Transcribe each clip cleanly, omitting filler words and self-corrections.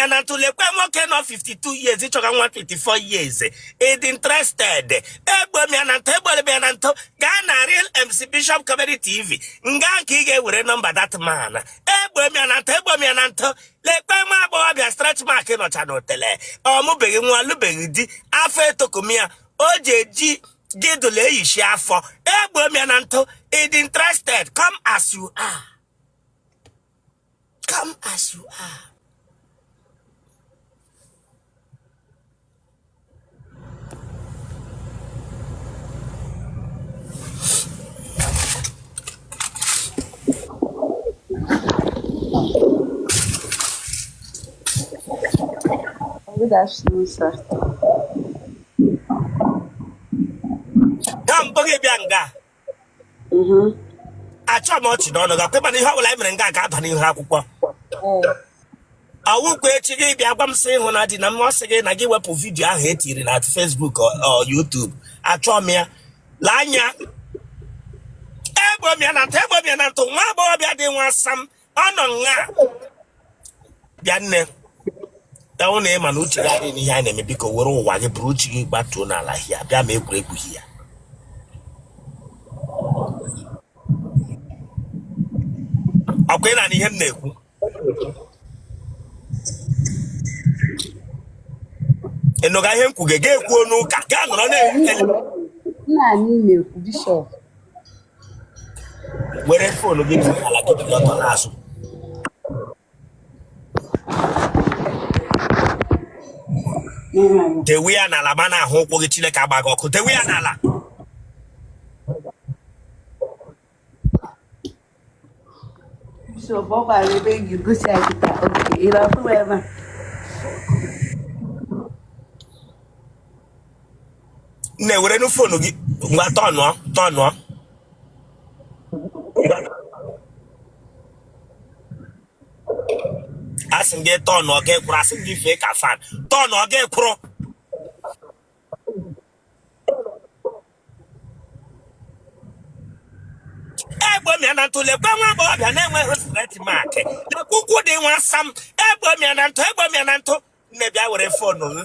ya na ntụ. Lekwe nwoke nọ 52 years ịchọga nwa 24 years. Ị dị interested? Egbe m ya na ntụ, egbere m ya na ntụ. Gaa na Real MC Bishop Comedy TV nga nke ị ga-ewere nọmba that man. Egbe m ya na ntụ, egbe m ya na ntụ. Lekwe nwa agbọghọbịa stretch mark nọcha n'otele, ọ mụbeghị nwa, alụbeghị di, afọ etokom ya, o ji eji girdle eyishi afọ. Egbe m ya na ntụ. Ị dị interested? Come as you are, come as you are. Good afternoon, sir. Ya mbụ gị bịa nga? Achọ m ọchị n'ọnụ gị akwa, mana ihe ọbụla anyị mere nga ga-aba n'ihu akwụkwọ. Ọwụkwa echi gị bịa gwa m sị ịhụ na di na m, ọ sị gị na gị wepụ vidiyo ahụ etiri na Facebook or YouTube. Achọ m ya. Lee anya, egbo m ya na ntụ, egbo m ya na ntụ. Nwa agbọghọbịa dị nwa sam ọ nọ nga bịa. Nne ya hụ na ị ma na uche gị adịghị n'ihe a na-eme, biko were ụwa gị bụrụ uche gị gbatuo n'ala hia bịa ma egwuregwu hia. Ọkwa ị na-anụ ihe m na-ekwu? Ị nụga ihe m kwuge? Ga ekwuo n'ụka gaa nọrọ na-ele. Nna anyị na-ekwu, Bishop. Were phone gị dị ala gị dị ọtọ n'azụ. Dewe ya n'ala ma na-ahụ ụkwụ gị. Chineke agba gị ọkụ. Dewe ya n'ala. Bishop, ọ gwara ebe m ga-egosi ya kịta. Okay, ị na-afụ m ebe a? Nne, were nụ phone gị. Ngwa, tọnụọ, tọnụọ. Asị m gị tọnụọ, gị kwụrụ. Asị m gị fee ka fan. Tọnụọ, gị kwụrụ. Egbe m ya na ntụ. Lekwe nwa agbọghọbịa na-enweghị stretch mark. Lekwe ụkwụ dị nwa sam. Egbe m ya na ntụ, egbe m ya na ntụ. Nne, bịa were phone gị.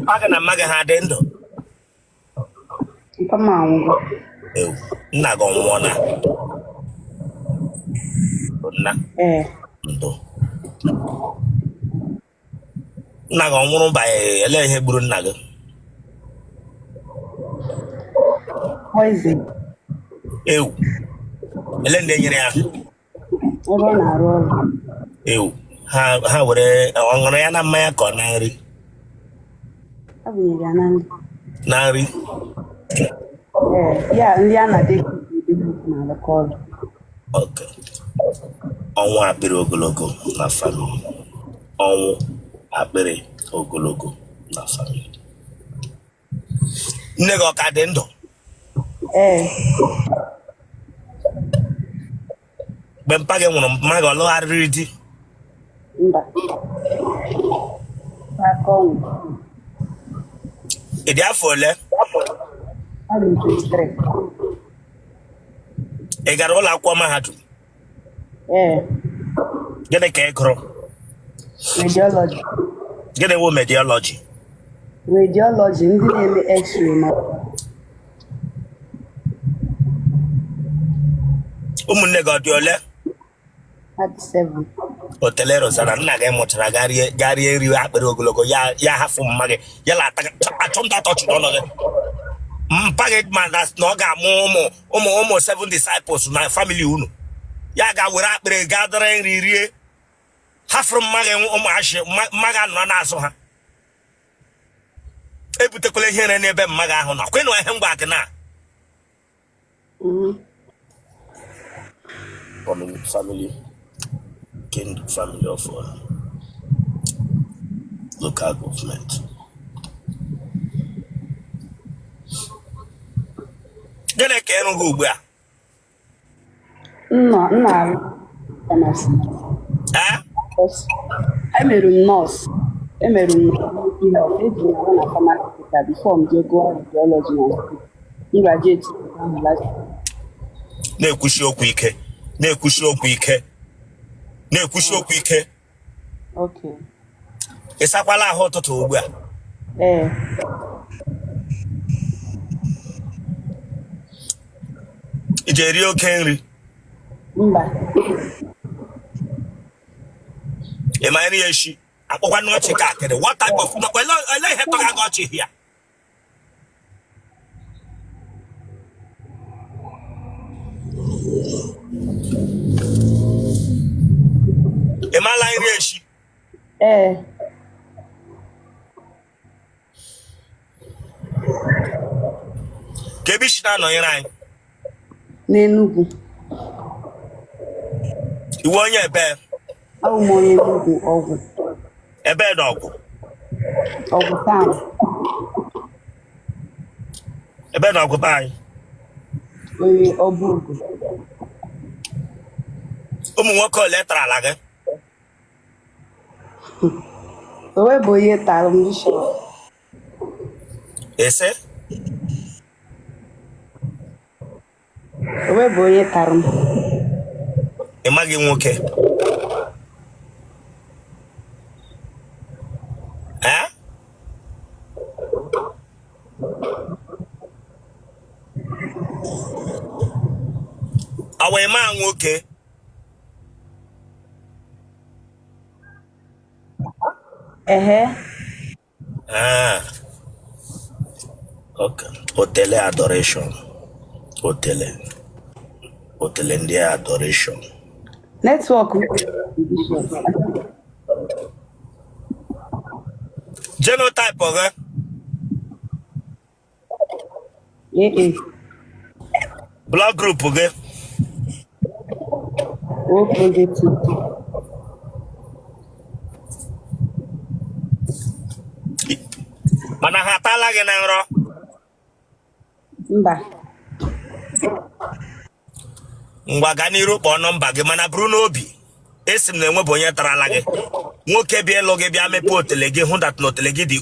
Mpa gị na mma gị ha dị ndụ? Mpa m anwụgo. Ewu, nna gị ọ nwụọna? Nna? Ee. Ndụ. Nna gị ọ nwụrụ ba? Elee ihe gburu nna gị? Poison. Ewu, ele ndị nyere ya? Ebe ọ na-arụ ọrụ. Ewu, ha were ọ ṅụrụ ya na mmanya ka ọ na nri? A bunyere ya na nri. Na nri? Ee, ya nri a na-adị na-alụkọ ọrụ. Okay. Ọnwụ akpịrị ogologo na family. Ọnwụ akpịrị ogologo na family. Nne gị ọ ka dị ndụ? Ee. Mgbe mpa gị nwụrụ, mma gị ọ lụgharịrị di? Mba. Aka ọnwụ. Ị dị afọ ole? Adị m 23. Ị gara ụlọ akwụkwọ mahadum? Ee. Gịnị ka ị gụrụ? Radiology. Gịnị wụ radiology? Radiology, ndị na-eme x-ray ma Ụmụnne gị ọ dị ole? Ha dị 7. Otele Rosana, nna gị mụchara gaa rie nri akpịrị ogologo ya, ya hafụ mma gị ya la achọmta tọchị n'ọnụ gị. Mpa gị ma na ọ ga-amụ ụmụ ụmụ ụmụ seven disciples na family unu, ya ga were akpịrị gaa dọrọ nri rie, hafụrụ mma gị ụmụachị mma gị anọ n'azụ ha. Ebutekwala ihere n'ebe mma gị ahụ nọ. Kwenụ ihe m gwa gị na family king family of local government. Gịnị ka ị rụghị ugbu a? Nna nna arụ pharmacy. Ee? Emerụ m nọọsụ. Emerụ m community health. Eji m arụ na pharmacy kịta before m jee gụọ radiology na school. M graduate ahụ last. Na-ekwuchi okwu ike, na-ekwuchi okwu ike, na-ekwuchi okwu ike. Okay. Ị sakwala ahụ ụtụtụ ugbu a? Ee. I ji eri oke nri? Mba. Ị ma nri eshi? Akpọkwa n'ọchị ka akịrị. What type of, ele ihe tọga gị ọchị here? Ị maala nri eshi? Ee. Ka ebe i si na-anọnyere anyị? N'Enugwu. Ị wụ onye ebe? Awụ m onye Enugwu, Ọgwụ. Ebe na Ọgwụ? Ọgwụ town. Ebe na Ọgwụ be anyị? Onye Ọbụgụ. Ụmụ nwoke ole tarala gị? O nwebe onye tara m, Bishop. Ị sị? O nwebe onye tara m. Ị maghị nwoke? Ee? Ọ wụ ịma nwoke? Ehe. Ah. Okay. Otele adoration. Otele. Otele ndị adoration. Network. Genotype gị? AA. Blood group gị? O positive. Mana ha ataala gị na nrọ? Mba. Ngwa, gaa n'iru kpọọ nọmba gị, mana buru n'obi esi m na enwebe onye tarala gị. Nwoke bịa ịlụ gị, bịa mepee otele gị, hụ that na otele gị dị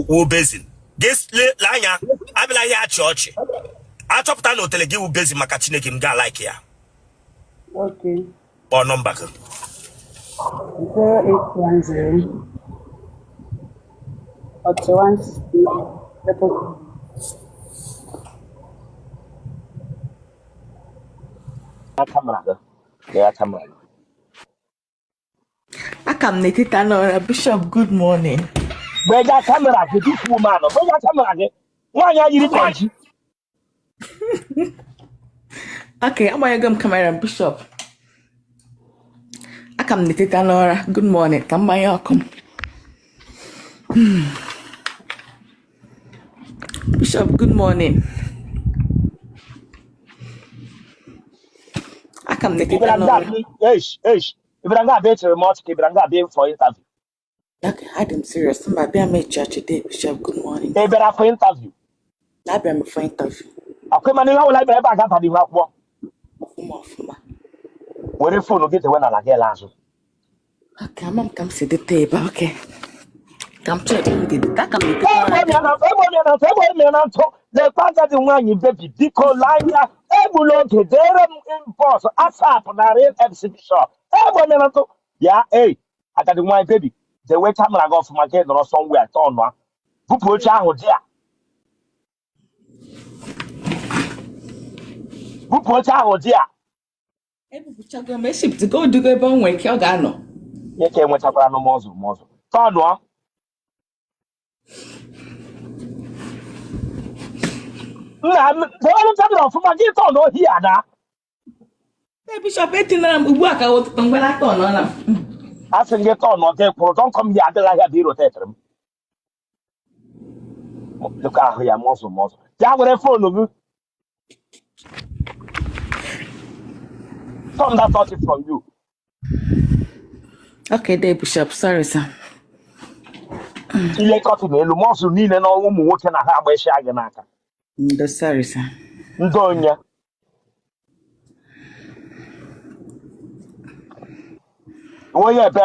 wu basin gị. Lee anya, abịala ihe achị ọchị, achọpụta na otele gị wu basin, maka Chineke m ga-alike ya. Okay. Kpọọ nọmba gị. 0810 4169. Aka m na-eteta n'ụra, Bishop, good morning. Gbega camera gị, this woman, gbega camera gị. Nwaanyị a yiri ka ji. Okay, agbanyego m camera, Bishop. Aka m na-eteta n'ụra, good morning, ka m gbanye ọkụ m. Bishop, good morning. Aka m na-eteta n'ụra. Ị bịara nga abịa echere m ọchị ka ị bịara nga abịa for interview? Okay, adị m serious. Mba, bịa m echi ọchị dee, Bishop, good morning. Ị bịara for interview? Abịa m for interview. Akwa mana ihe ọbụla ị bịara ebe a ga-aba n'ihu akwụkwọ. Ọfụma ọfụma. Were phone gị dewe n'ala gị ele azụ. Okay, ama m ka m si dete ebe a, okay. Ka m chọọ ebe m ga-edete. Aka m na-eteta n'ụra. Egbe onye na ntụ, egbe onye na ntụ, lekwa agadi nwaanyị baby, biko lee anya, egbula oge, dere m inbox ASAP na Real MC Bishop. Egbe onye na ntụ ya, ei, agadi nwaanyị baby, dewe camera gị ọfụma, gị nọrọ somewhere tọnụ, bupụ oche ahụ dị a, bupụ oche ahụ dị a. Ebupụchago m, eshipụtago, odugo ebe o nwere ike ọ ga-anọ. Ihe ka enwechakwara nụ mọzụ mọzụ tọnụọ. Nna m, dewere camera ọfụma, gị tọnụ ohi ya na. Ee, Bishop, etinara m ugbu a ka ụtụtụ mgbe na tọn na m. Asị m gị tọnụ, gị kwụrụ. Don't come here, adịla ahịa bụ irotetịrị m. Lekwa ahụ ya mọzụ mọzụ. Bịa were phone gị. Turn that touch from you. Okay, dee, Bishop, sorry sir. Tinye curtain elu, muscle niile na ụmụ nwoke na ha agba gị n'aka. Ndo, sorry sir. Ndị onye onye ebe?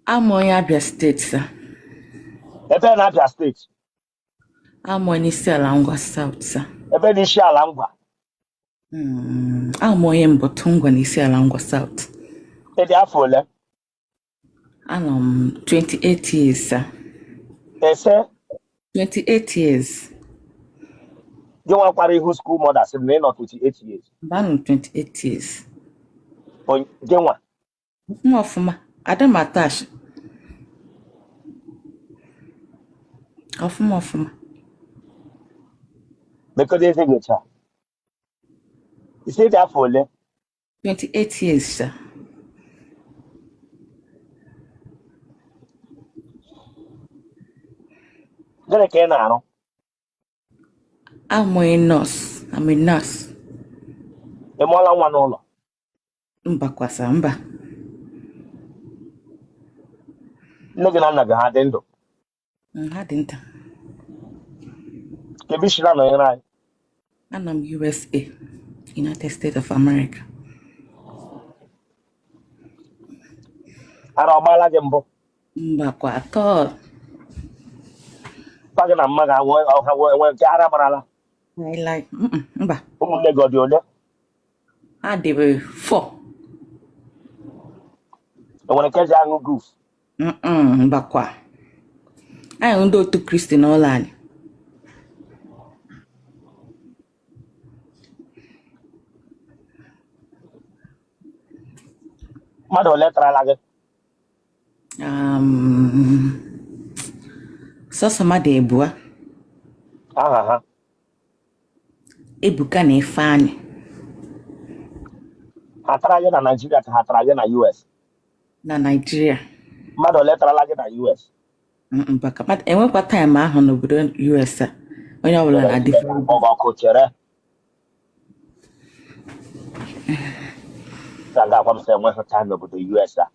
Abụ m onye Abia State, sir. Ebe na Abia State? Abụ m onye Isiala Ngwa South, sir. Ebe na Isiala Ngwa? Abụ m onye Mbọtụ Ngwa na Isiala Ngwa South. Ị dị afọ ole? Anọ m 28 years, sir. Ese? 28 years. Gị nwakwara ihu school mother sị m na ị nọ 28 years. Mba, anọ m 28 years. Gị nwa? Ọfụma ọfụma. Ada m attach. Ọfụma ọfụma. Mekodo eze gị taa. Ị sị ị dị afọ ole? 28 years, sir. Gịnị ka ị na-arụ? I'm a nurse. I'm a nurse. Ị mụọla nwa n'ụlọ? Mba kwa sir, mba. Nne gị na nna gị ha dị ndụ? Ha dị ndụ. Kee ebe i si na-anọnyere anyị? Anọ m USA, United States of America. Ara ọ gbaala gị mbụ? Mba kwa at all. Mpa gị na mma gị ọha enwe nke ara gbarala? I like, mba. Ụmụnne gị ọ dị ole? Ha dịbe 4. Enwere nke ji aṅụ guf? Mba kwa. Anyị ndị otu Kristi n'ụlọ anyị. Mmadụ ole tarala gị? Sọsọ mmadụ abụọ. Aha ha? Ebuka na Ifeanyị. Ha tara gị na Naịjirịa ka ha tara gị na US? Na Naịjirịa. Mmadụ ole tarala gị na US? Mba ka mmadụ enwekwa time ahụ n'obodo US a onye ọbụla na-adị Ọgụ ọkụ chere ka ga-agwa m sị enweghị time n'obodo US a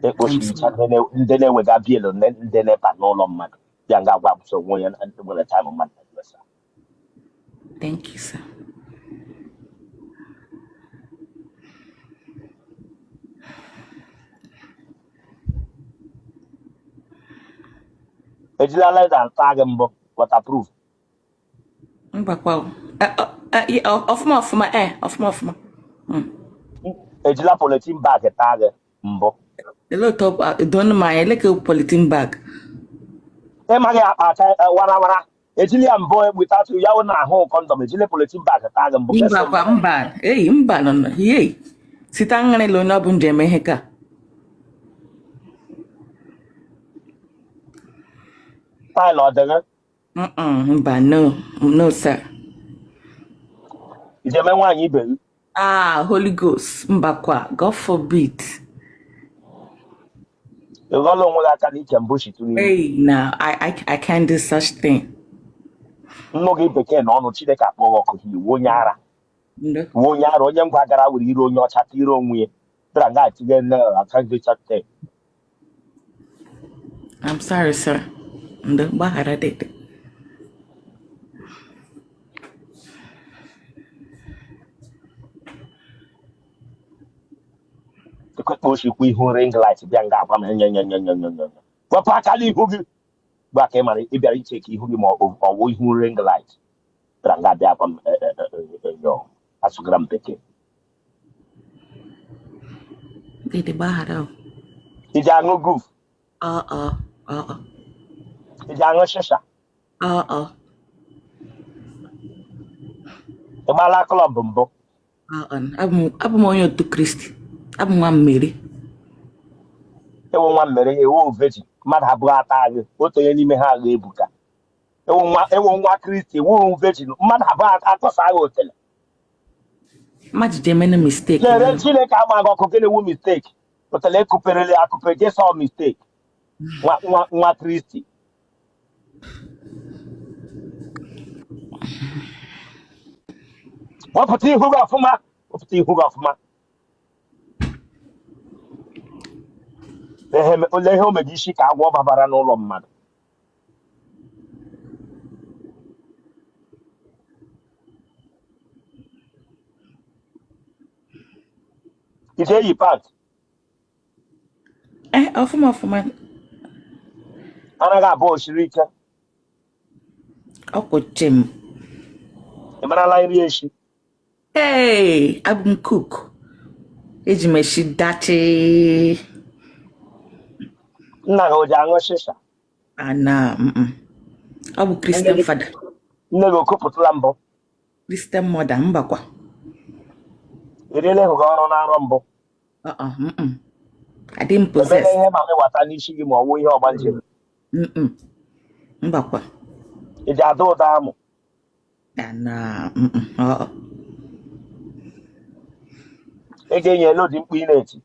ekpochicha ndị na-ewega bill ndị NEPA n'ụlọ mmadụ bịa nga agwa m sị onwe onye nwere time mmadụ na US a. Thank you, sir. Ejila leather taa gị mbụ, waterproof? Mbakwa. Ọfụma ọfụma, ee, ọfụma ọfụma. Ejila polythene bag taa gị mbụ? Ele otu donu m anya, eleke polythene bag. Ị maghị akpa aka wara wara ejili ya mbụ without ya wụ na ahụ condom, ejili polythene bag taa gị mbụ? Mba kwa, mba, ei, mba, nọ nọ yei site aṅarịla onye ọ bụ njem ihe ka Pile ọ dị gị? Mba, no, no, sir. Iji eme nwaanyị ibe gị? Ah, Holy Ghost, mba kwa, God forbid. Ị ghọọla onwe gị aka n'ike mbụ shitu n'ihu? Hey, now I can't do such thing. Nnụ gị bekee na ọnụ Chineke akpọghị ọkụ gị iwu onye ara. Ndo. Iwu onye ara, onye ngwa gara were iru onye ọcha tire onwe ya bịara nga atinye nne aka gị chate. I'm sorry, sir. Ndo, gbaghara dede. Ekwekpe osikwa ihu ring light bịa nga agwa m nye nye nye nye nye nye wepụ aka n'ihu gị gba ka ị mara ị bịara iche ka ihu gị ma ọ wụ ihu ring light bịara nga bịa agwa m enyo asụgara m bekee. Dede, gbaghara o. Iji aṅụ guf? Ọ ọ ọ ọ. Iji aṅụ shisha? Ọ ọ. Ị gbaala club mbụ? Ọ ọ. Abụ m onye otu Kristi. Abụ m nwa Mmeri. Ị wụ nwa Mmeri, ị wụ virgin, mmadụ abụọ ata gị, otu onye n'ime ha agha Ebuka. Ị wụ nwa Kristi, ị wụ virgin, mmadụ abụọ akọsa gị otele. Mmadụ ji emene mistake. Chere, Chineke agba gị ọkụ. Gịnị wu mistake? Otele ekuperele akụpe gị sọ mistake. Nwa nwa nwa Kristi. Wepụta ihu gị ọfụma, wepụta ihu gị ọfụma. Ole ihe o mege isi ka agwọ babara n'ụlọ mmadụ. Ị ga-eyi pant? Ee, ọfụma ọfụma. Anaghị abụ osiri ike? Ọkwụchi m. Ị marala nri eshi? Ee, abụ m cook. Eji m eshi dachi. Nna gị o ji aṅụ shisha? Ana ọ bụ Christian father. Nne gị o kupụtụla mbụ? Christian mother, mbakwa. Ị riela ịhụ gị ọrụ na nrọ mbụ? Uh-uh, adị m Emela possessed. ihe mami wata n'isi gị ma ọ wụ ihe ọgbanje? Mbakwa. Ị ji ada ụda amụ? Ana uh-uh. Ị ga-enye elu dị mkpu ị na-eti?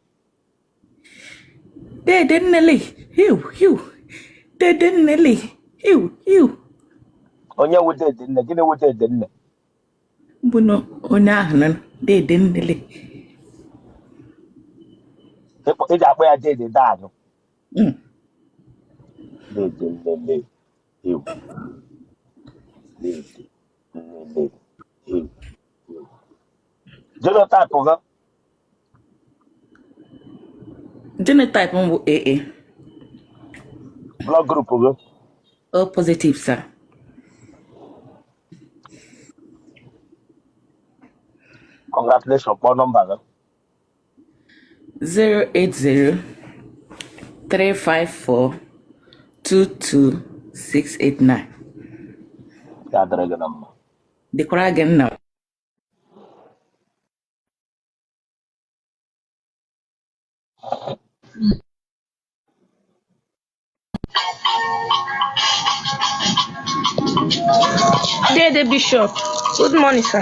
Dede nnele, hiu hiu. Dede nnele, hiu hiu. Onye wụ dede nne? Gịnị wụ dede nne? Bụ na onye ahụ nọ dede nnele. Ị ji akpọ ya dede daadụ? Dede nnele, hiu. Dede nnele, hiu hiu. Genotype gị? Genotype m bụ AA. Blood group gị? O positive, sir. Congratulations. Kpọọ nọmba gị. 080 354 22689. Ya dịrị gị na mma. Dịkwara gị nna. Dede Bishop, good morning, sir.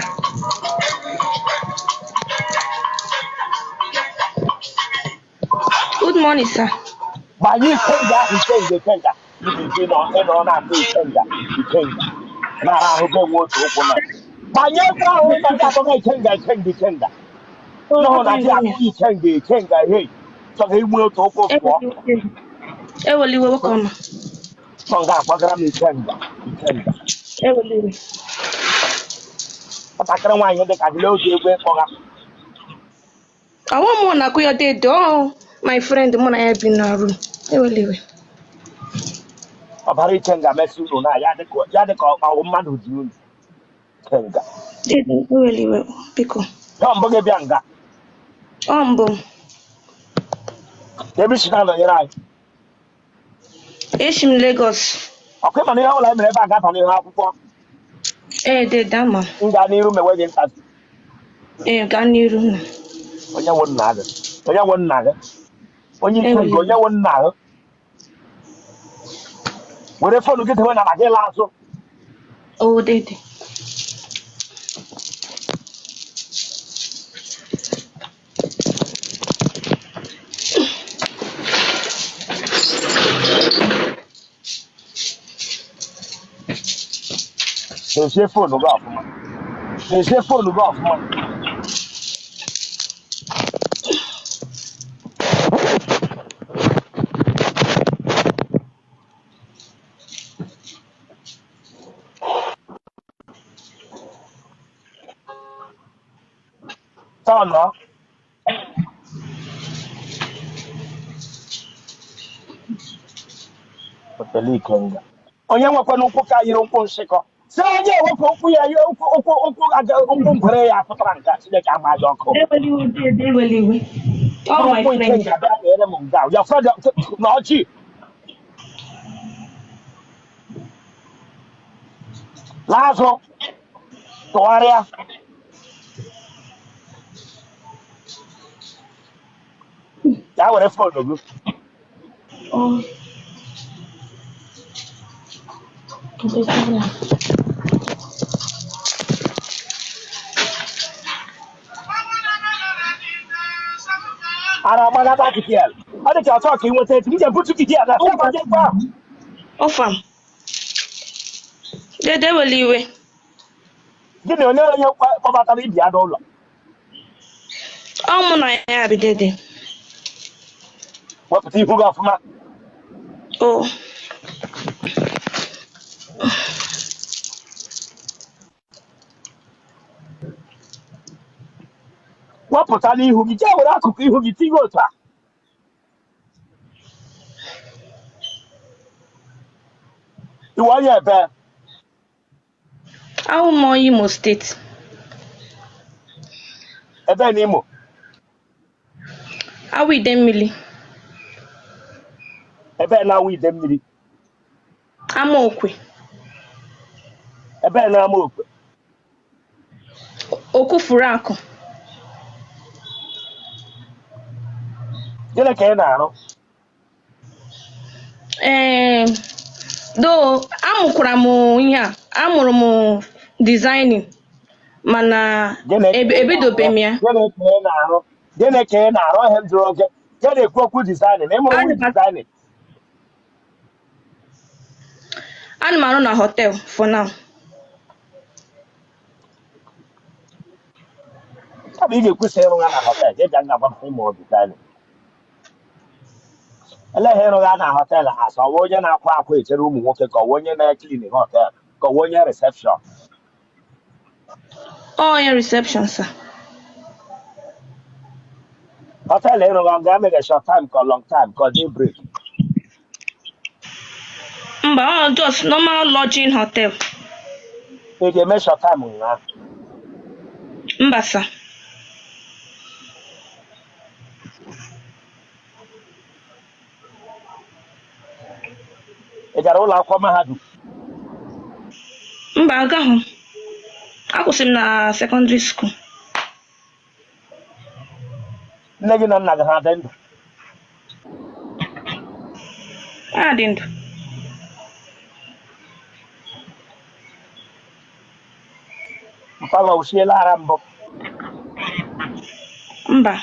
Good morning, sir. Gbanye ikenga ahụ, ikenga, ikenga. Ibi ị nọ na-atụ ikenga, ikenga. Nara ahụ ga enwe otu ụkwụ na. Gbanye ekwe ahụ ị na-aga akpọga ikenga, ikenga, ikenga. Nọhụ na di akpọ ikenga, ikenga, hei. Chọga inwe otu ụkwụ pụọ. Ewela iwe, nwoke ọma. Chọ nga agbagara m ikenga, ikenga. Ewela iwe. Nwatakịrị nwaanyị dị ka gị lee oge egwe kpọga. Ọwụ mụ na-akụ ya dede, ọ my friend mụ na ya bi na room. Ewela iwe. Ọbara ikenga mesị unu na ya dị ka ọwụ mmadụ ji unu. Ikenga. Dede, ewela iwe, biko. Ya mbụ gị bịa nga? Ọ mbụ. Ebe isi na-anọnyere anyị? Esi m Lagos. Ọkụ ịma na ihe ọbụla e mere ebe a ga-aba n'ihu akwụkwọ? Ee, dede, ama m. M gaa n'iru mewe gị ntazi? Ee, gaa n'iru na. Onye nwe nna gị? Onye nwe nna gị? Onye ike Ewela nke iwe. onye nwe nna gị? Were phone gị dewe na gị laa azụ. O dede. Dozie phone gị ọfụma. Dozie phone gị ọfụma. Tọnụọ. Otele ikenga. Onye nwekwana ụkwụ ka yiri ụkwụ nshịkọ. Si onye ewepụ ụkwụ ya ya ụkwụ ụkwụ ụkwụ ụkwụ ngwere ya pụtara nke Chineke agba gị ọkụ. Ewela iwe, dede, ewela iwe. Ọ my Ụkwụ friend. ikenga bịa nyere m nga. Ya friend na ọchị. Laa azụ tụgharịa. Ya were phone gị. Oh. Ara agbagata kitiel. Ọ dị ka ọchọ ka ị nweta etu m ga-ebutu kitiel na sị gị gwa. Ọfam. Dede, ewela iwe. Gịnị onye onye kpọbatara ibi ya n'ụlọ? Ọ mụ na ya bi, dede. Wepụta ihu gị ọfụma. O. Wepụta n'ihu gị, jee were akụkụ ihu gị tinye otu a. Ị wụ onye ebe? Awụ m onye Imo steeti. Ebe n'Imo? Awụ Idemmili. Ebe na Awụ Idemmili? Amaokwe. Ebe na Amaokwe? Okwufuru Akụ. Gịnị ka ị na-arụ? Ee, though amụkwara m ihe a, amụrụ m designing, mana Gịnị ka ị na-arụ? ebidobe m ya. Gịnị ka ị na-arụ? Gịnị ka ị na-arụ? Ihe m jụrụ gị, gịnị ekwu okwu designing? Ị mụrụ Ana nwa m designing? Ana m arụ na hotel for now. Ọ bụ ị ga-ekwesị ịrụ ya na hotel, ị bịa nga gwa m ị mụrụ designing. Eleghị ịrụ ya na hotel asọ ọwa onye na-akwa akwa echere ụmụ nwoke, ka ọwa onye na-eclean hotel, ka ọwa onye reception? Ọ onye reception, sir. Hotel ịrụ ya nga emeghe short time ka long time ka ọ day break? Mba, ọ just normal lodging hotel. Ị ga-eme short time nga? Mba, sir. Ị gara ụlọ akwụkwọ mahadum? Mba, agaghị m. Akwụsịrị m na secondary school. Nne gị na nna gị ha dị ndụ? Ha dị ndụ. Mpa gị o siela ara mbụ? Mba.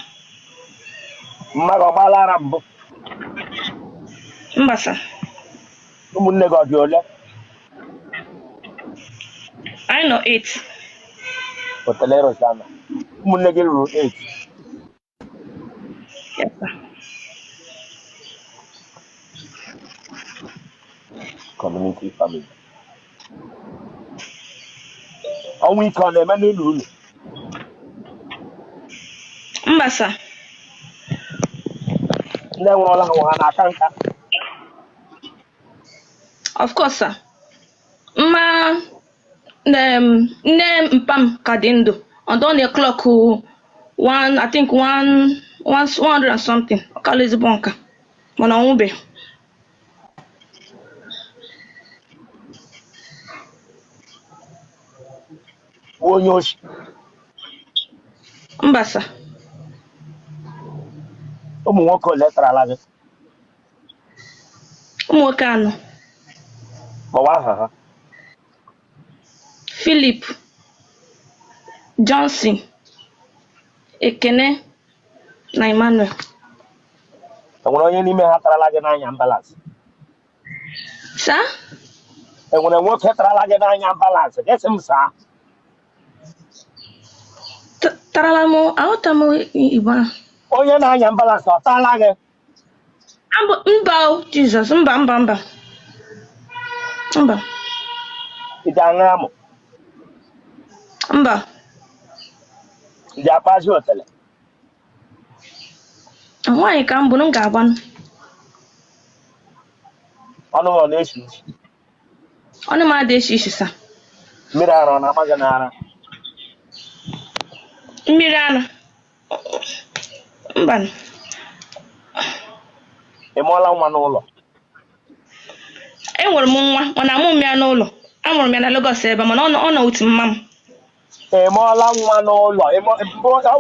Mma gị ọ gbaala ara mbụ? Mba, sir. Ụmụnne gị ọ dị ole? Anyị nọ 8. Otele Rosanna, ụmụnne gị ruru 8? Yes, sir. Community family. Ọnwụ ike ọ na-eme n'ụlọ unu? Mba, sir. Ndị nwụrụla anwụ ha na-aka nka? Of course, sir. Mma nne mpa m ka dị ndụ. Ọ dọ na clock one, I think one, one, 100 and something. Ọ kala ezigbo nka. Mana ọ nwụbeghị. Bụ onye oshi? Mba, sir. Ụmụ nwoke ole tarala gị? Ụmụ nwoke anọ. Kpọwa aha ha. Philip, Johnson, Ekene na Emmanuel. Enwere onye n'ime ha tarala gị n'anya ambulance? Sir? Enwere nwoke tarala gị n'anya ambulance? Gị sị m saa. Tarala m? Aghọta m Igbo ahụ. Onye na-anya ambulance ọ taala gị? Mba o, Jizọs, mba, mba, mba. Mba. Ị ji aṅụ amụ? Mba. Ị ji akpa azụ otele? Nwaanyị ka m bụ, m ga-agbanụ. Ọnụ ọ na-esi isi? Ọnụ m adị esi isi, sir. Mmiri ara ọ na-agba gị n'ara? Mmiri ara? Mba. Ị mụọla nwa n'ụlọ? Enwere m nwa, mana amụ m ya n'ụlọ. Amụrụ m ya na Lagos ebe a, mana ọ nọ with mma m. Ị mụọla nwa n'ụlọ? Ọ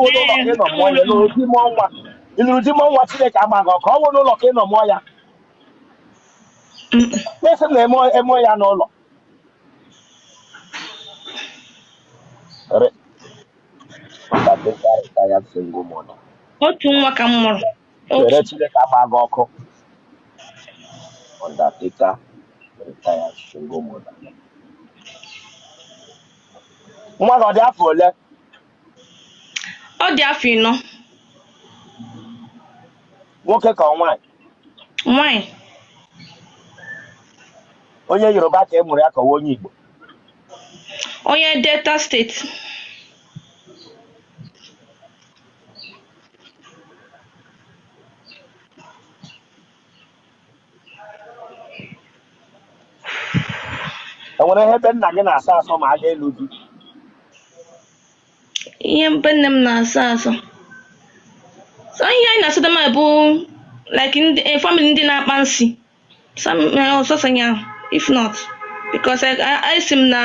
wụ n'ụlọ ka ị nọ mụọ ya? Ị lụrụ di mụọ nwa? Ị lụrụ di mụọ nwa? Chineke agba gị ọkụ. Ọ wụ n'ụlọ ka ị nọ mụọ ya? Ị sị na ị mụọ ya n'ụlọ. Otu nwa ka m mụrụ. Were Chineke agba gị ọkụ. Undertaker, retired single mother. Nwa gị ọ dị afọ ole? Ọ dị afọ 4. Nwoke ka ọ nwaanyị? Nwaanyị. Onye Yoruba ka ị mụrụ ya ka ọ wụ onye Igbo? Onye Delta steeti. Enwere ihe ebe nna gị na-asọ asọ ma a ga-elu gị? Ihe mbe nne m na-asọ asọ, so ihe anyị na-asọdama bụ like ndị family ndị na-akpa nsị. Ọsọsọ ya ahụ, if not because esi m na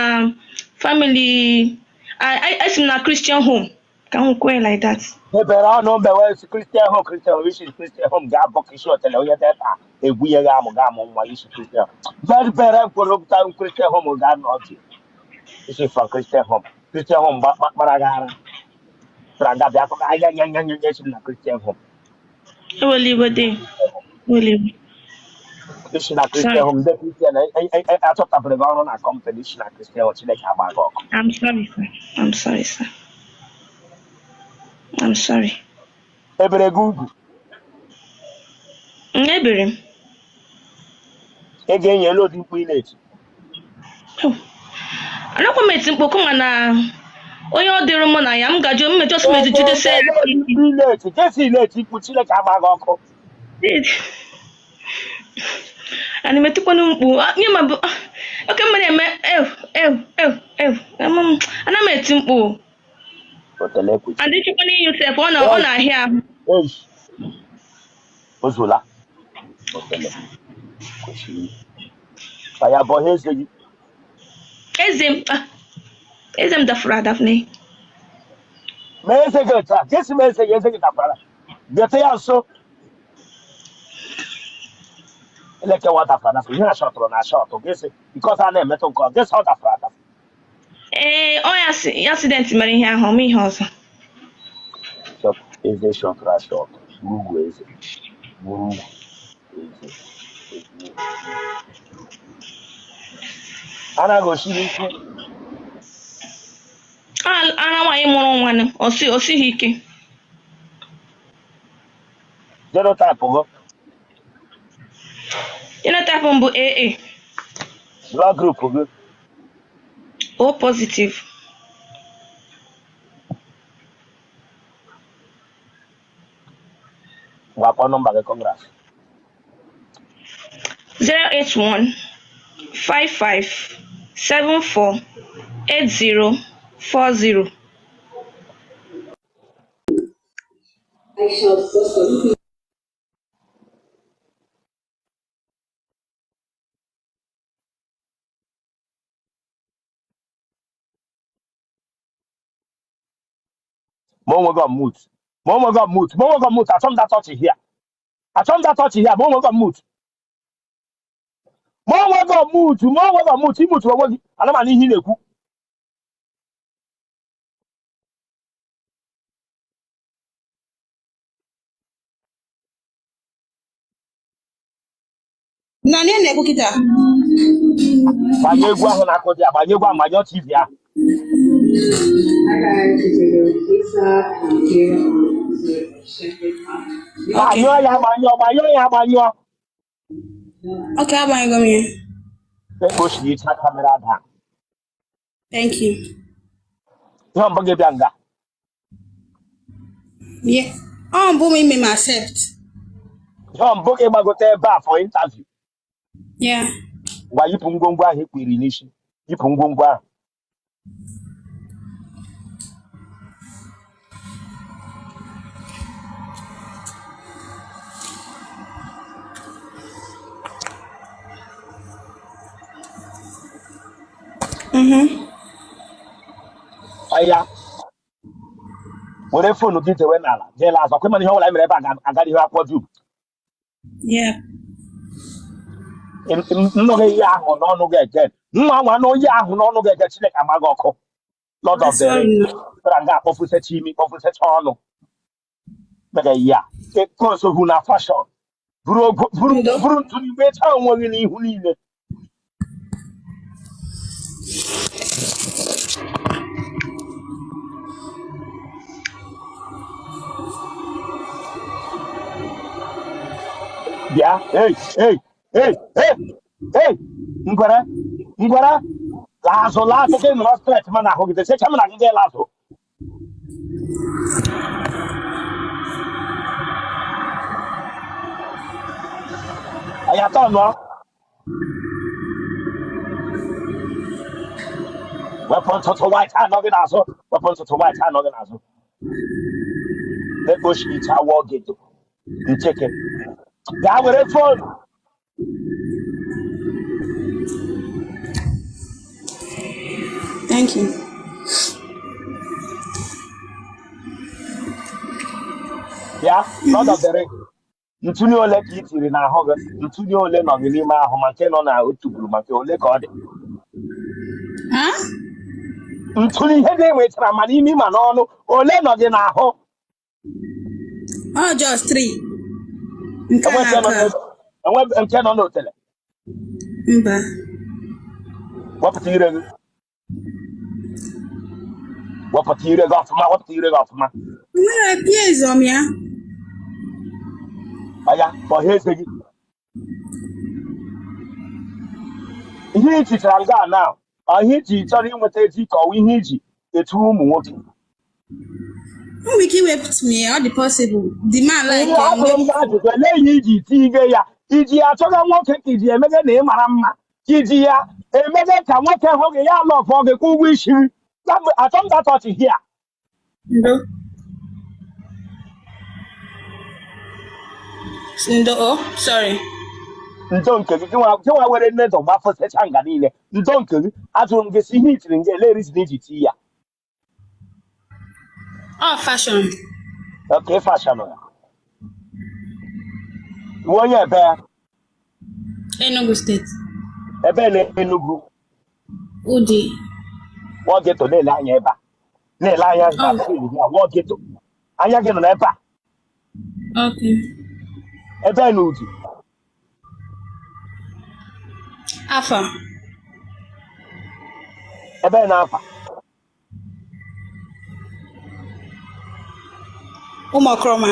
family, esi m na Christian home, ka m kwee like that. Mepere ọnụ mbewe si Christian home, Christian home, isi Christian home ga-abọ ka isi otele onye deta egwu ya ga-amụ ga-amụ nwa isi Christian home. Bere kwuru pụta Christian home ga-anọ ọdụ isi from Christian home, Christian home gbakpara gị ara tara nga bịa akụkọ anya nya nya nya esi m na Christian home. Ewela iwe dị, ewela iwe. Isi na Sorry. Christian home, ndị Christian achọtabere gị ọrụ na company, isi na Christian home, Chineke agba gị ọkụ. I'm sorry, sir. I'm sorry, sir. I'm sorry. Ebere gị ugwu? M ebere m. Ị ga-enye elu ụdị mkpu ị na-eti. Oh. Anakwa m eti mkpu kama na onye ọ dịrị mụ na ya m gajụ m mejọ sị m jidesi ya Elu ụdị mkpu ị na-eti, jesi na-eti mkpu, Chineke agba gị ọkụ. Ana m etikwanụ mkpu. Ah, nye ma bụ ah, oke mma na-eme ew ew ew ew. Ana m eti mkpu. Otele ekwuchi. And ịchọkwana iyi sef, ọ na-ahịa ahụ. Ei, o zuola. Otele kwesịrị ka ya bụ ọha eze gị. Eze m, ah, eze m dafuru adafụ ne. Ma eze gị taa, ka esi ma eze gị, eze gị dakwara bịata ya nso elekewa dafuru adafụ ihe na shọtụrụ na shọtụ gịsị nke ọzọ a na-emetụ nke ọ gịsị ọ dafuru adafụ. Ee, ọ ya si accident mere ihe ahụ, ọma ihe ọzọ. Shọt eze shọtụrụ ashọtụ ugwu eze buru ugwu eze eze anaghị osiri ike. Ara nwaanyị mụrụ nwa nụ, o sighi ike. Genotype gị? Genotype m bụ AA. Blood group gị? O positive. Ngwa, kpọọ nọmba gị, congrats. 081 55 74 80 40. I shall prosper. Ma onwe gị unmute, ma onwe gị unmute, ma onwe gị unmute. Achọ m that touch here, achọ m that touch here. Ma onwe gị unmute, ma onwe gị unmute, ma onwe gị unmute. Imute onwe gị, ana m anụ ihe ị na-ekwu. Na nne na-ekwu kịta. Gbanye egwu ahụ na-akụ dị ya, gbanye egwu ahụ, gbanyụọ TV ahụ. Hi guys, it's your girl Lisa and I'm here on episode of Shepherd Talk. Gbanyụọ ya, gbanyụọ, gbanyụọ ya, gbanyụọ. Okay, agbanyego m ya. Ekpo siri icha camera daa. Thank you. Ihe mbụ gị bịa nga? Yeah. Ọ mbụ m ime m accept. Ihe mbụ gị gbagote ebe a for interview? Yeah. Gwa, yipụ ngwongwo ahụ ikpiri n'isi, yipụ ngwongwo ahụ. Ọya, were phone gị dewe n'ala, jee laa azụ. Ọkwa ịma na ihe ọbụla anyị mere ebe a ga-agara ihu akwụkwọ dum. Yeah. Nnụghị ihe ahụ n'ọnụ gị ege nwa nwa na onye ahụ n'ọnụ gị ege, Chineke ama gị ọkụ. Lord of the Sorry. Rings bịara nga akpọfusecha imi, kpọfusecha ọnụ, mega ihe a ekonsogbu na fashion buru ogo buru Ndo. buru ntụ n'igbe chaa onwe gị n'ihu niile. Bịa, ei ei ei ei ei, ngwere ngwere, laa azụ, laa azụ. Gị nọrọ straight, ma na ahụ gị desecha m na gị laa azụ. Anyị atọ nụọ. Wepụ ntụtụ white anọ gị n'azụ. Wepụ ntụtụ white anọ gị n'azụ. Ekpochicha wọ geto ncheke. Gaa were phone. Thank you. Bịa, Lord of the Ring. Ntụnye ole ka i tiri n'ahụ gị? Ntụnye ole nọ gị n'ime ahụ, ma nke nọ na otubulu, ma nke ole ka ọ dị? Huh? Ntụnye ihe dị enwetara ma n'imi ma n'ọnụ, ole nọ gị n'ahụ? Oh, just three. Nke a Enwe nke nọ na nke a. enwe nke nọ n'otele? Mba. Wepụta ire gị. Wepụta ire gị ọfụma, wepụta ire gị ọfụma. Nwere piez ọm ya. Ọya, kpọghee eze gị. Ihe i tichara nga a na ọ ihe iji chọrọ inweta ezi ka ọ wụ ihe iji etu ụmụ nwoke? Nwere ike iwepụta m ya, ọ dị possible. The man like Ihe ya. ajụrụ m gị ajụjụ, elee ihe iji tige ya? Iji ya achọga nwoke, ka iji emege na ị mara mma, ka iji ya emege ka nwoke hụ gị ya lọfọ gị kwụ ụgwọ isi gị? Achọ m that touch here. Ndo. Ndo, oh, sorry. Ndo nke gị, gịnwa were nne dọ gbafọsecha nga niile. Ndo nke gị, ajụrụ m gị si ihe itiri nga, ele reason iji tii ya? Oh, fashion. Okay, fashion ya. Iwe onye ebe? Enugu State. Ebe na Enugu? Udi. Wọ geto na-ele anya ebe a, na-ele anya na Oh, screen ya. Wọ geto, anya gị nọ n'ebe a. Okay. Ebe na Udi? Afa. Ebe na Afa? Ụmụokoroma.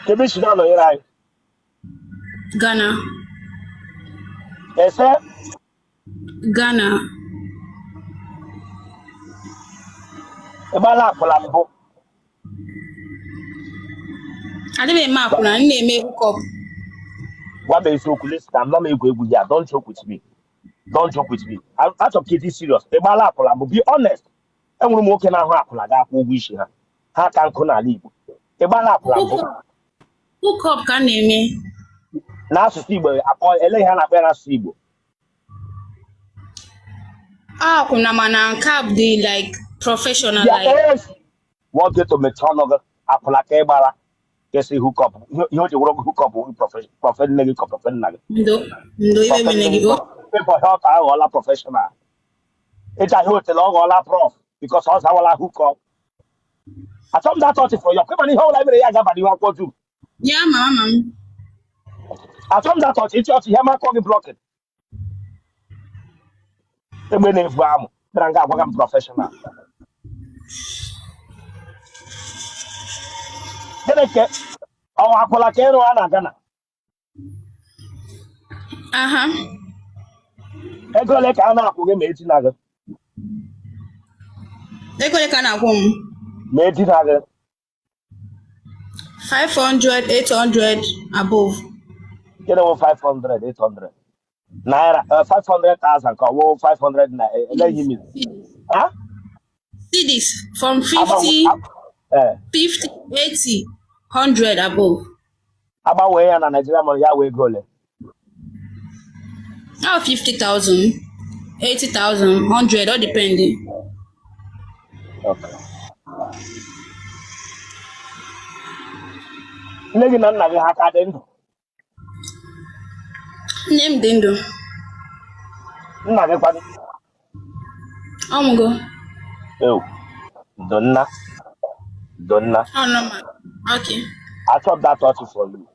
Kebe isi na-anọnyere anyị? Ghana. Ese? Ghana. Ị gbaala akwụla mbụ? Adịghị eme akwụna, m na-eme hookup. Gwa m eziokwu. Listen, I'm not egwu egwu ya. Don't joke with me, don't joke with me. Achọ ka ịdị serious. Ị gbaala akwụla mbụ? Be honest. Enwere m nwoke na-ahụ akwụla ga-akwụ ụgwọ isi ha, ha ka nkụ n'ala Igbo. Ị gbaala akwụla mbụ? Hookup ka m na-eme. N'asụsụ Igbo akpọ ele ihe a na-akpọ ya n'asụsụ Igbo? Akwụna, mana nke a dị like professional. Ya like esi nwoke to mechie ọnụ gị. Akwụla ka ị gbara kesi hookup, ihe o ji wụrụ hookup, prophet nne gị ka prophet nna gị? Ndo, ndo, iwe Prophet mene nne gị gị o. Ịbọ ihe ọka aghọọla professional, ịcha ihe otele ọ ghọọla prof because ọ zawala hookup. Achọ m that touch for ya kwe, mana ihe ọbụla mere ya gaba n'ihu akwụkwọ dum. Ya ma ama m. Achọ m that touch. Ịchị ọchị ihe makọ gị blocking egbe na-evu amụ bịara nga agwaga m professional. Gịnị ka ọwa akwụla ka ịrụ a na Ghana? Aha. Ego ole ka a na-akwụ gị ma edina gị? Ego ole ka a na-akwụ m? Ma edina gị. 500, 800 above. Gịnị wụ 500, 800 naira? 500,000 ka ọ wụ 500 na ele ihe mere? Ha? Cedis from 50, ee 50, 80, 100 above. Agbanwee ya na Nigeria money, ya wee ego ole? Now 50,000, 80,000, 100, all depending. Okay. Nne gị na nna gị ha ka dị ndụ? Nne m dị ndụ. Nna gị kwanụ? Ọ nwụgo. Ew. Ndo nna, ndo nna. Ọ nọ ma. Okay. Achọ m that touch for you.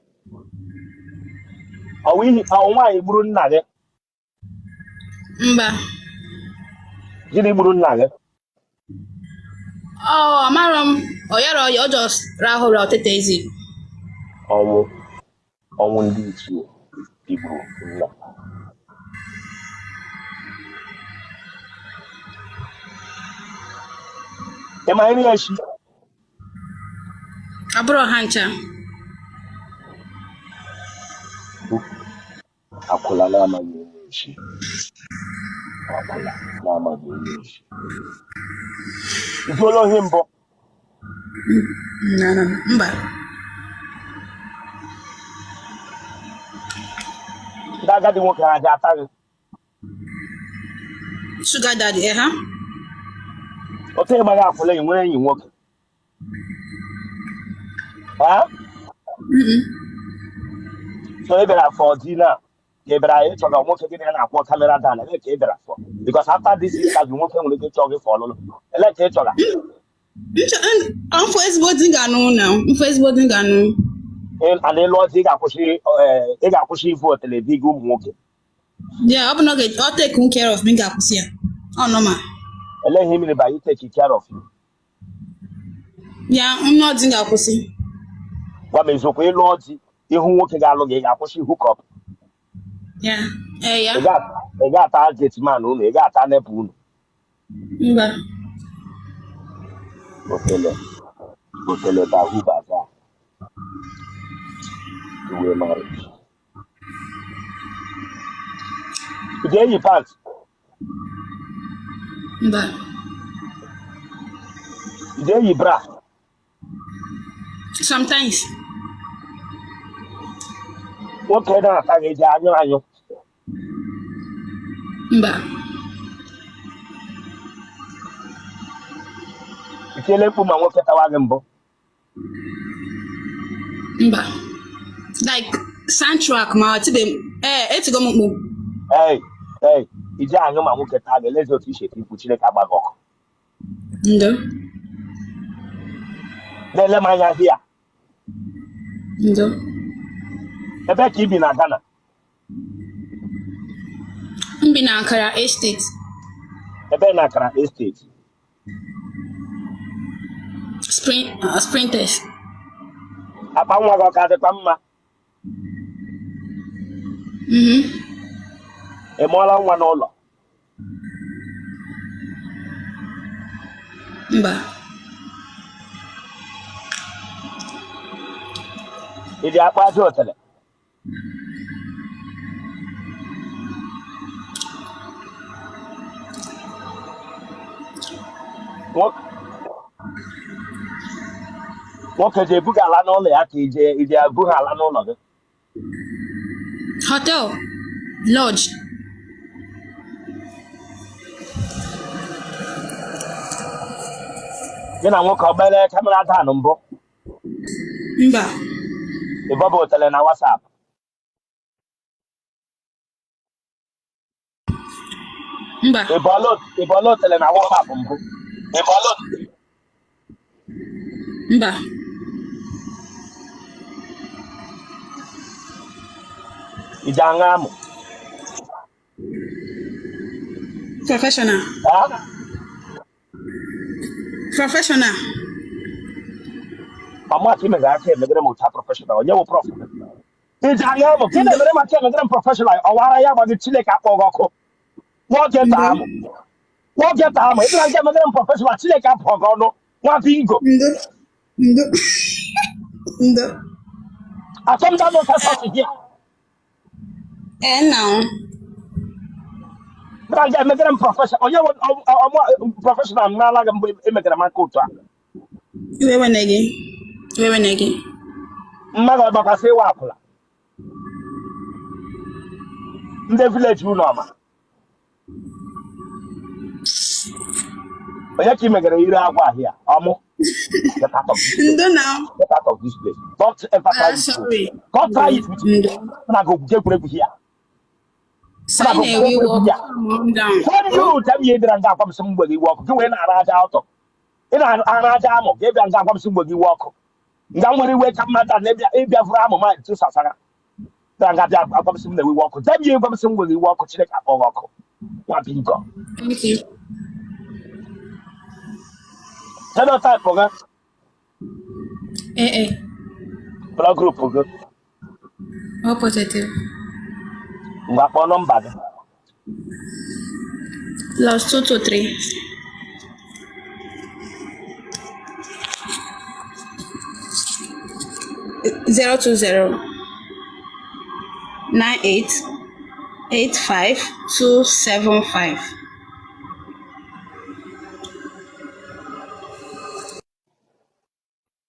Ọwụ ihe ọwụ nwaanyị gburu nna gị? Mba. Gịnị gburu nna gị? Ọ amarọ m, ọ yara ọya, ọ just rahụ ụra, ọ teta ezi. Ọnwụ, ọnwụ ndị ichie igburu nna. Ị ma nri echi? Abụrọ ha ncha. Akwụla na-amaghị eme echi. Akwụla na-amaghị onye oshi. I zuola ohi mbụ? No, no, mba. Ndị agadi nwoke ha ji ata gị? Sugar daddy, eh, ha? Otu ị gbaghị akwụla, ị nwere enyi nwoke? Ha? So ị bịara for di na ka ị bịara ịchọga nwoke gị na ya na-akwọ camera down? Ele ka ị bịara for? Because after this interview, nwoke nwere ike ịchọ gị for ọlụlụ. Ele ka ị chọga? M fụ ezigbo di m ga-anụ na m fụ ezigbo di m ga-anụ. And ị lụọ di, ị ga-akwụsị ivu otele biga ụmụ nwoke? Yeah, ọ bụ na ọ ga ọ take care of me, m ga-akwụsị ya. Ọ normal. Ele ihe mere by you take care of you? Ya, m lụọ di m ga-akwụsị. Gwa m eziokwu, ị lụọ di, ị hụ nwoke ga-alụ gị, ị ga-akwụsị hook up? Ya, ee, ya. Ị ga-ata gateman unu? Ị ga-ata NEPA unu? Mba. Otele otele bahu baza uwe marriage. Ị ga-eyi pant? Mba. Ị ga-eyi bra? Sometimes. Nwoke na-ata gị ji anyụ anyụ? Mba. I tiele mkpu ma nwoke tawa gị mbụ? Mba. Like soundtrack ma tibe ee etigo m mkpu. Ei ei, i ji anyụ ma nwoke taa gị, elezi otu i si eti mkpu? Chineke agba gị ọkụ. Ndo. Na-ele m anya hia. Ndo. Ebe ka i bi na Ghana? M bi na Accra Estate. Ebe na Accra Estate? Spintex. Akpa nwa gị ọ ka dịkwa mma? Mhm. Ị mụọla nwa n'ụlọ? Mba. Ị ji akpa aja otele? Nwoke ji ebuga ala n'ụlọ ya ka ije ije ebu ha ala n'ụlọ gị? Hotel. Lodge. Gị na nwoke ọ gbele camera down mbụ? Mba. Ị bọba otele na WhatsApp? Mba. Ị bọọla otele na WhatsApp mbụ? Ị bọọla? Mba. Ị ji aṅụ amụ? Professional. Ha? Professional. Mama ka imegara aka emegere m ụta professional. Onye wụ prof? Ị ji aṅụ amụ ka ị na-emere m aka emegere m professional. Ọwara ya gba gị, Chineke akpọ gị ọkụ. Nwoke taa amụ, nwoke taa amụ, ịbịara nke emegere m professional, Chineke apụọ gị ọnụ, nwa bingo. Ndo. Ndo. Ndo. Achọmda n'ụka sọsị gị. Ee, nna m. Bịara nke emegere m professional. Onye wụ professional? M n'ala gị mgbe emegere m aka otu a. Iwe wene gị. Iwe wene gị. Mmadụ ọgbakwasị ịwa akwụla ndị village unu ọma. Onye ka ị megere ire agwa ahịa ọmụ? Get out of this place. Ndo na. Get out of this place. Don't ever try Ah, it. sorry. Don't try it with me. Ndo. Na go egwuregwu here. Sị anyị na-ewe iwe ọkụ. Calm down. Tell you, tell me, ị bịara nga agwa m sị m gbe gị iwe ọkụ. Gị wee na-ara aja ọtọ. Ị na-ara aja amụ, gị bịa nga agwa m sị m gbe gị iwe ọkụ. Nga nwere iwe ka mmadụ na-ebịa ịbịa vụrụ amụ ma tụsasara. Bịa nga bịa agwa m sị m na-ewe iwe ọkụ. Tell me, gwa m sị m gbe gị iwe ọkụ, Chineke akpọ gị ọkụ. Nwa bingo. Thank you. Genotype gị? Ee, ee. Blood group gị? O positive. Ngwa, kpọọ nọmba gị. +223 020 98 85 275.